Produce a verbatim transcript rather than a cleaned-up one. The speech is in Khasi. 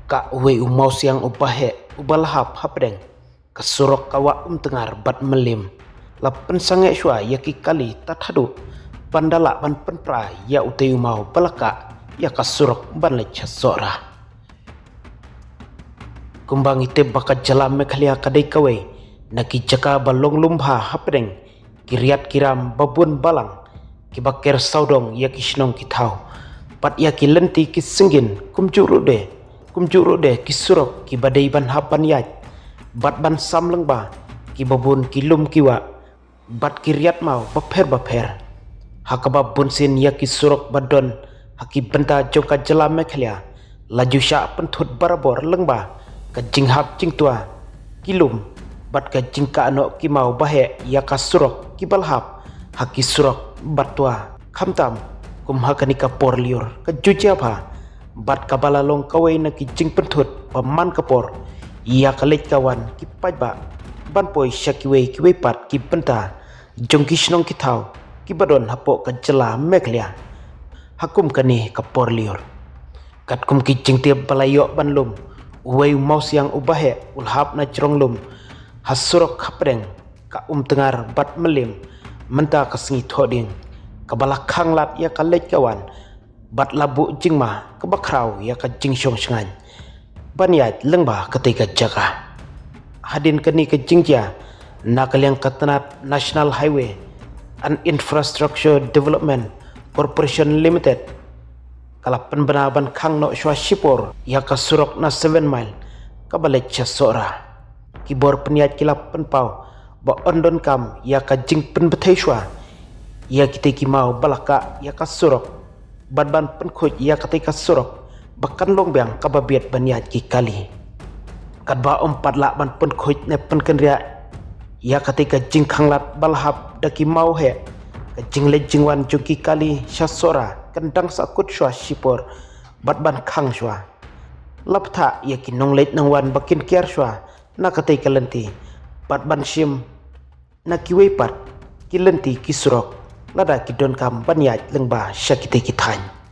Ka uwei u mawsiang uba heh uba la hap hapdeng ka surok ka Wah Umtngar bad Mylliem la pynsangeh shuwa ïa ki kali tad haduh ban da lah ban pynpra ïa utei u maw ba la kah ïa ka surok ban leit sha Sohra. Kumba ngi tip ba ka jylla Meghalaya ka dei kawei na ki jaka ba long lum bha hapdeng ki riat ki ram ba bun balang kiba ker sawdong ïa ki shnong ki thaw bad ïa ki lynti ki syngkien, kumjuh ruh de kumjuh ruh de ki surok kiba dei ban hap ban ïaid bad ban sam lyngba kiba bun ki lum ki wah bad ki riat maw bapher bapher. Ha kaba bun sien ïa ki surok ba don ha ki bynta jong ka jylla Meghalaya la ju shah pynthut barabor lyngba ka jinghap jingtwa ki lum bad ka jingkah noh ki maw ba heh ïa ka surok kiba la hap ha ki surok ba twa, khamtam kum ha kane ka por lyiur ka ju jia bha bad kaba la long kawei na ki jingpynthut ba man ka por ïa ka leit ka wan ki paidbah ban poi sha kiwei kiwei pat ki bynta jong ki shnong ki thaw kiba don hapoh ka jylla Meghalaya ha kum kane ka por lyiur. Katkum ki jingtip ba la ïoh ban lum, uwei u mawsiang uba heh u la hap na jrong lum ha surok hapdeng ka Umtngar bad Mylliem mynta ka sngi Thohdieng, kaba la khanglad ïa ka leit ka wan bad la buh jingma kaba khraw ïa ka jingshong shngaiñ ban ïaid lyngba katei ka jaka. Hadien kane ka jingjia, na ka liang ka tnat National Highway and Infrastructure Development Corporation Limited ka la pynbna ban khang noh shuwa shipor ïa ka surok na seven mile kaba leit sha Sohra. Ki bor pynïaid ki la pynpaw ba yn donkam ïa ka jingpynbthei shuwa ïa kitei ki maw ba la kah ïa ka surok bad ban pynkhuid ïa katei ka surok ba kan long biang kaba biet ban ïaid ki kali. Katba ym pat lah ban pynkhuid ne pynkynriah ïa katei ka jingkhanglad ba la hap da ki maw heh, ka jingleit jingwan jong ki kali sha Sohra kan dang sahkut shuwa shipor bad ban khang shuwa. La bthah ïa ki nongleit nongwan ba kin kiar shuwa na katei ka lynti bad ban shim na kiwei pat ki lynti ki surok lada ki donkam ban ïaid lyngba sha kitei ki thaiñ.